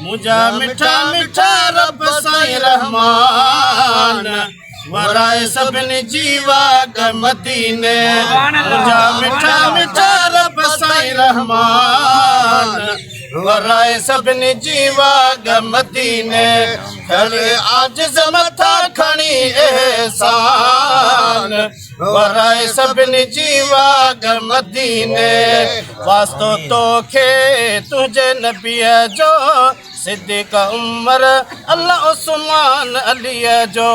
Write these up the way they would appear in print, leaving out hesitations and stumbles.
منهنجا مٺا مٺا رب سائين رحمان ورائي سڀني جي واڳ مديني منهنجا مٺا مٺا رب سائين رحمان ورائي سڀني جي واڳ مديني کڻي عاجز مٿا کڻي احسان ورائي سڀني جي واڳ مديني واسطو توکي تنهنجي نبيء جو صديق عمر الله عثمان عليء جو.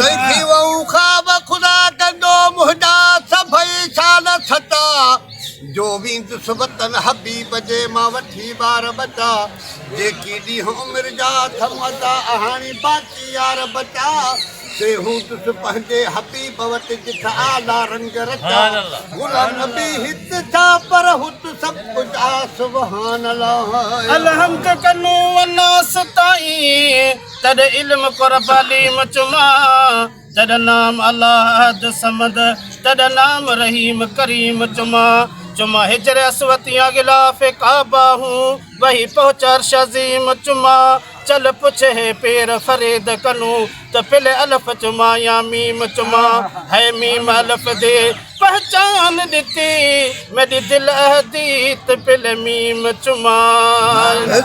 سائين ٿي وئون خواب خدا ڪندو منهنجا سڀئي شال سچا جو ويندس وطن حبيب جي مان وٺي ٻار ٻچا جيڪي ڏينهن عمر جا اٿم ادا اهاڻي باقي يار بچا سي هوندس پنهنجي حبيب وٽ جت اعليٰ رنگ رچا غلام نبي هت ڇا پر هت سڀ ڪجهه آ سبحان الله. الحمد ڪنون والناس تائين تڏ علم قرب عليم چما تڏ نام الله احد صمد تڏ نام رحيم ڪريم چما چما هجر اسود يا غلاف ڪعبه هون وحي پهچ عرش عظيم چما چل پڇ هي پير فريد ڪنون ته پل الف چما يا ميم چما هي ميم الف the پهچان ڏتي ميڏي دل اهدي ته پل ميم چما.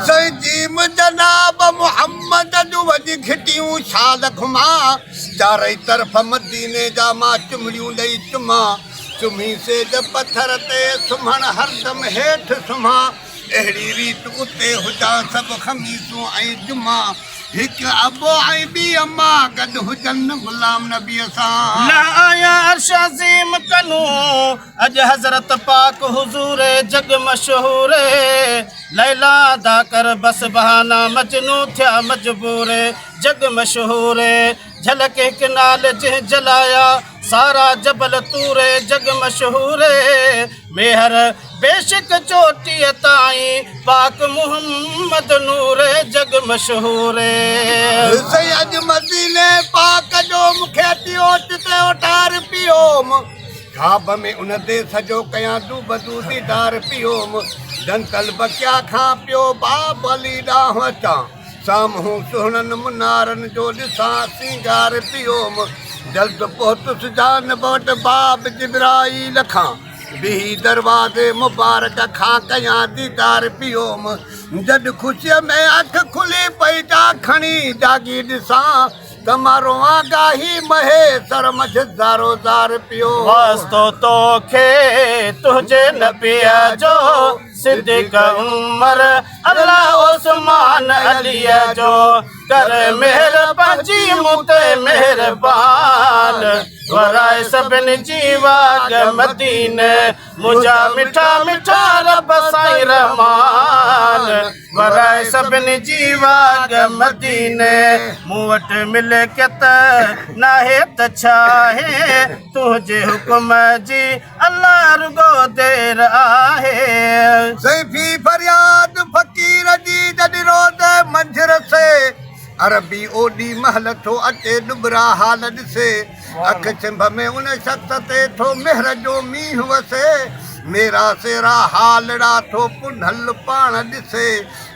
سائين جيم جناب محمد جون وڄ گهٽيون شال گهمان چارئي طرف مديني جا مان چمڙيون ڏئي چمان چمي سيج پٿر تي سمهڻ هردم هيٺ سمهان اهڙي ريت اتي هجان سڀ خميسون ۽ جمعا هڪ ابو ۽ ٻي اما گڏ هجن غلام نبيء سان. لهه آيا عرش عظيم ڪنون اڄ حضرت پاڪ حضور جڳ مشهور ليلا ادا ڪر بس بهانا مجنون ٿيا مجبور جڳ مشهور جهلڪ هڪ نال جنهن جلايا سارا جبل طور جڳ مشهور ميهر بيشڪ چوٽيء تائين پاڪ محمد نور جڳ مشهور. سائين اڄ مديني پاڪ جو مون کي اچي اوچتي اوٺار پيوم خواب ۾ ان ديس جو ڪيان دوبدو ديدار پيوم جنت البقيع کان پيو باب علي ڏانهن اچان سامهون سهڻن منارن جو ڏسان سينگار پيوم جلد پهتس جانب وٽ باب جبرائيل کان بيهي دروازي مبارڪ کان ڪيان ديدار پيوم جڏ خوشيء ۾ اک کلي پئي جا کڻي جاڳي ڏسان ته مان روئان گاهي مهي سر منجهه زارو زار پيو. واسطو توکي تنهنجي نبيء جو صديق عمر الله عثمان عليء جو ڪر مهر پنهنجي مون تي مهربان ورائي سڀني جي واڳ مديني منهنجا مٺا مٺا رب سائين رحمان ورائي سڀني جي واڳ مديني مون وٽ ملڪيت ناهي ته ڇاهي تنهنجي حڪم جي الله رڳو دير آهي. ضعيفي فرياد فقير جي جڏ روز منجهه رسي عربي اوڏي مهل ٿو اچي ڏٻرا حال ڏسي اک ڇنڀ ۾ ان شخص تي ٿو مهر جو مينهن وسي ميرا سيرا حالڙا ٿو پنهل پاڻ ڏسي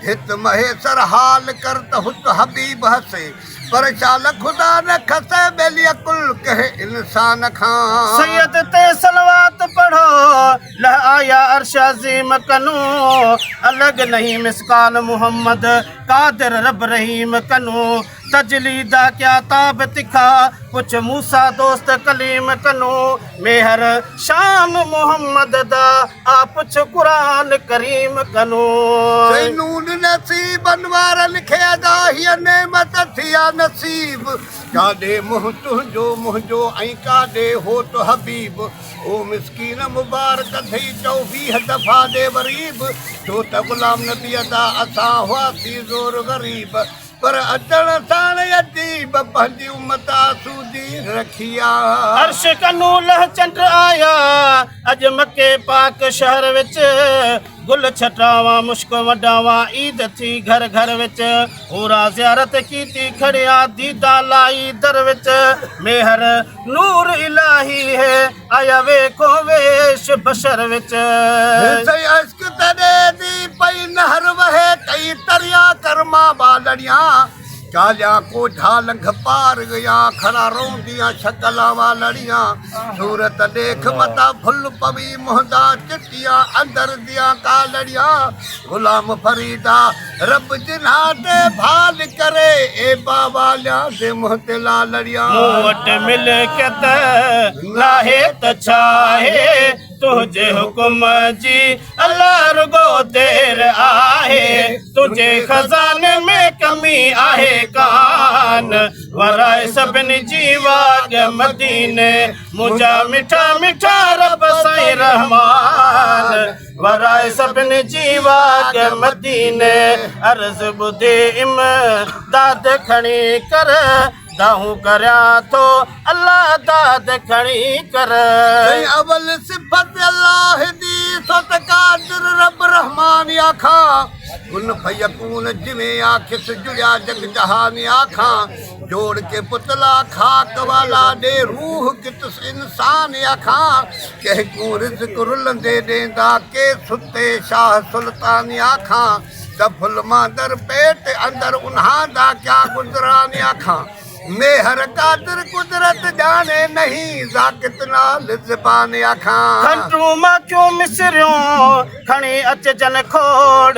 هت مهيسر حال ڪر ته هت حبيب هسي پر شال خدا نه کسي ٻيلي عقل ڪنهن انسان کان. سيد تي صلوات پڙهو لهه آيا عرش عظيم ڪنون الڳ نهين مثقال محمد قادر رب رحيم ڪنون تجلي دا ڪيا تاب تکا پڇ موسيٰ دوست ڪليم ڪنون ميهر شان محمد دا آ پڇ قرآن ڪريم ڪنون. سائين نون نصيبن وارن کي ادا هيء نعمت ٿي آ نصيب ڪاڏي منهن تنهنجو منهنجو ۽ ڪاڏي هوت حبيب او مسڪين مبارڪ ٿئي 24 دفعا ڏي وريب ڇو ته غلام نبي ادا اسان هئاسين زور غريب پر اچڻ ساڻ عجيب پنهنجي امت آسودي رکي آ. عرش ڪنون لهه چنڊ آيا اڄ مڪي پاڪ شهر وچ گل ڇٽاوان مشڪ وڍاوان عيد ٿي گهر گهر وچ حورا زيارت ڪيتي کڙيا ديدان لائي در وچ ميهر نور الاهي هي آيا ويکو ويش بشر وچ. سائين عشق تيڏي the پئي نهر وهي ڪئي تريا ڪرما والڙيان چاليان ڪوجها لنگهه پار گيان کڙا رونديان شڪلان والڙيان صورت ڏيک متان ڀل پوي منهندا چٽيان اندر ديان ڪالڙيان غلام فريدا رب جنھان تي ڀال ڪري اي باواليان the منهن تي لالڙيان. مون وٽ ملڪيت ناهي ته ڇاهي تنهنجي حڪم جي الله رڳو دير آهي تنهنجي خزاني ۾ ڪمي آهي ڪان ورائي سڀني جي واڳ مديني منهنجا مٺا مٺا رب سائين رحمان. ورائي سڀني جي واڳ مديني عرض ٻڌي امداد کڻي ڪر دانهون ڪريان ٿو الله داد کڻي ڪر. سائين اول صفت الله the سو ته قادر رب رحمان آکان ڪن فيڪون جوين آکيس جڙيا جڳ جهان آکان جوڙ ڪي پتلا خاڪ والا ڏي روح ڪتس انسان آکان ڪنهن ڪون رزق رلندي ڏيندا ڪي ستي شاهه سلطان آکان ته ڦل ماندر پيٽ اندر انهان دا ڪيا گذران آکان ميهر قادر قدرت ڄاڻي نهين ذاڪت نال زبان آکان. کنڊون ماکيون مصريون کڻي اچجن کوڙ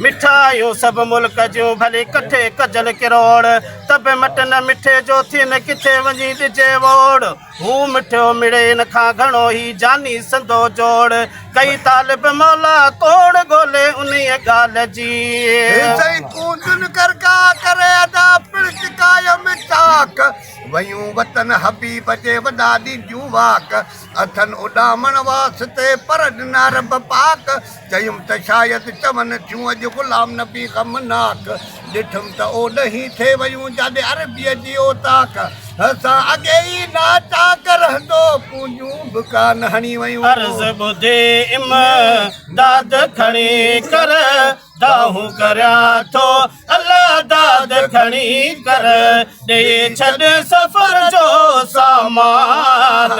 مٺايون سڀ ملڪ جون ڀلي ڪٺي ڪجن ڪروڙ ته به مٽ نه مٺي جو ٿين ڪٿي وڃي ڏجي ووڙ. هو مٺيو مڙين کان گهڻو هي جاني سندو جوڙ ڪئي طالب مولا توڙ ڳولي انهيء ڳالهه جي. سائين ڪونجن ڪرڪا ڪري ادا پڻ چڪايم چاڪ ويون وطن حبيب جي وڏا ڏينديون واڪ اٿن اڏامڻ واسطي پر ڏنا رب پاڪ چيم ته شايد چون ٿيون اڄ غلام نبي غمناڪ ڏٺم ته اوڏهين ٿي ويون جاڏي عربيء جي اوطاق سان اڳي ئي ناچاڪ رهندو ڪونجون به ڪا نه هڻي ويون. عرض ٻڌي امداد کڻي ڪر دانهون ڪريان ٿو الله داد کڻي ڪر ڏيئي ڇڏ سفر جو سامان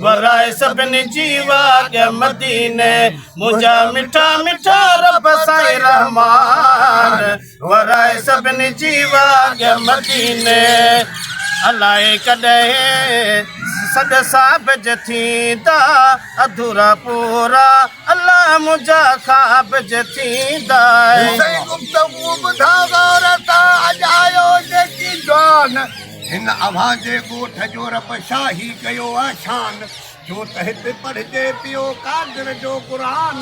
ورائي سڀني جي واڳ مديني منهنجا مٺا مٺا رب سائين رحمان ورائي سڀني جي واڳ مديني الائي ڪڏهن سڏ ثابت ٿيندا اڌورا پورا الله منهنجا خواب جي ٿيندا. سائين گفتگو ٻڌا غور سان اڄ آيو جيڪي جوان هن اوهان جي ڳوٺ جو رب شاهي ڪيو آ شان ڇو ته هت پڙهجي پيو قادر جو قرآن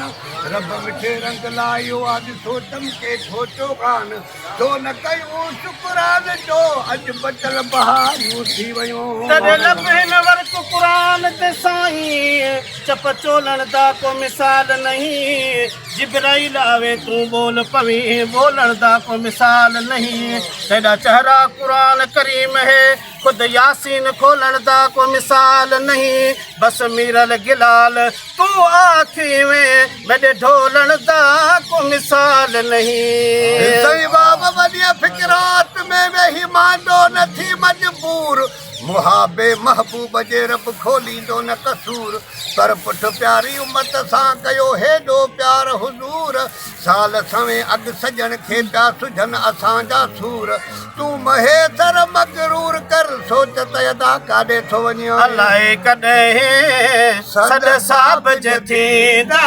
رب مٺي رنگ لايو آ ڏسو چمڪي ٿو چوغان ڇو نه ڪيون شڪران جو اڄ بچل بهاريون ٿي ويون. تڏهن لب هن ورق قرآن تي سائين چپ چولڻ دا ڪو مثال نهين جبرائيل آوي تون ٻول پوين ٻولڻ دا ڪو مثال نهين تيڏا چهرا قرآن ڪريم هي خود ياسين کولڻ دا ڪو مثال نهين بس ميرل گلال تون آکيوين ميڏي ڍولڻ دا ڪو مثال نهين. سائين باب وڏيء فڪرات ۾ ويهي ماندو نه ٿي مجبور محابي محبوب جي رب کوليندو نه قصور پر پٺ پياري امت سان ڪيو هيڏو پيار حضور سال سوين اڳ سڄڻ کي پيا سجهن اسان جا سور تون مهيسر مغرور ڪر سوچ ته ادا ڪاڏي ٿو وڃين. الائي ڪڏهن سڏ صاحب جي ٿيندا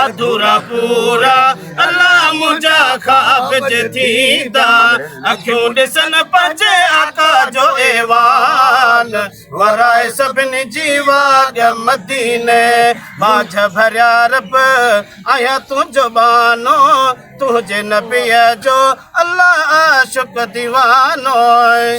اڌورا پورا الله منهنجا خواب جي ٿيندا اکيون ڏسن پنهنجي آقا جو ايوان ورائي سڀني جي واڳ مديني ٻاجهه ڀريا رب آهيان تنهنجو ٻانهو تنهنجي نبيء جو الله عاشق ديوانو.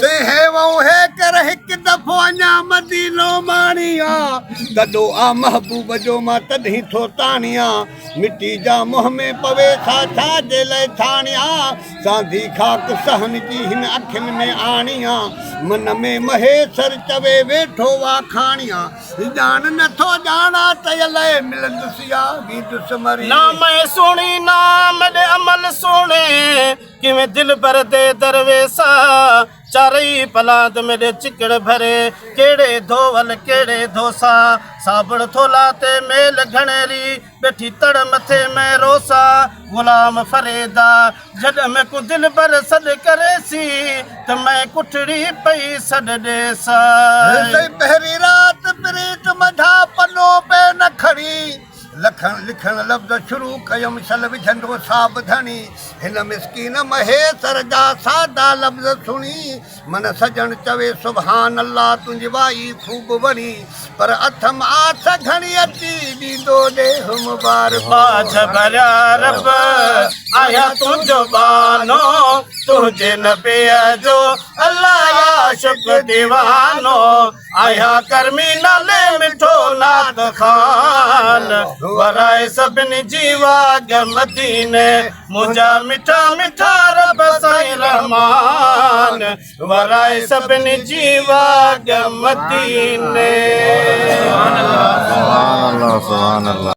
سي هيوئون هيڪر هڪ دفعو اڃا مدينو ماڻيان تڏو آ محبوب جو مان تڏهين ٿو تاڻيان مٽي جا منهن ۾ پوي سا ڇا جي لئه ڇاڻيان سانڌي خاڪ صحن جي هن اکين ۾ آڻيان من ۾ مهيسر چوي ويٺو واکاڻيان ڄاڻ نه ٿو ڄاڻان ته الئه ملندس يا ويندس مري. نام اي سهڻي نام ڏي عمل سهڻي ڪيوين دلبر the درويسا. چارئي پلاند ميڏي چڪڙ ڀري، ڪهڙي ڌوول ڪهڙي ڌوسا، صابڻ ٿولا تي ميل گهڻيري، ٻيٺي تڙ مٿي مين روسا، غلام فريدا، جڏ ميڪون دلبر سڏ ڪريسي، ته مين ڪٺڙي پئي سڏ ڏيسا. سائين پهرين رات پريت منجهان پنو پئي نه کڻي. لکڻ لکڻ لفظ شروع ڪيم شل وجهندو صاحب ڌڻي هن مسڪين مهيسر جا سادا لفظ سڻي من سڄڻ چوي سبحان الله تنهنجي وائي خوب وڻي پر اٿم آس گهڻي اچي ڏيندو ڏيهه مبارڪ. ٻاجهه ڀريا رب آهيان تنهنجو ٻانهو تنهنجي نبيء جو الله عاشق ديوانو. آهيان ڪرمي نالي مٺو نعت خوان ورائي سڀني جي واڳ مديني منهنجا مٺا مٺا رب سائين رحمان ورائي سڀني جي واڳ مديني. سبحان الله سبحان الله.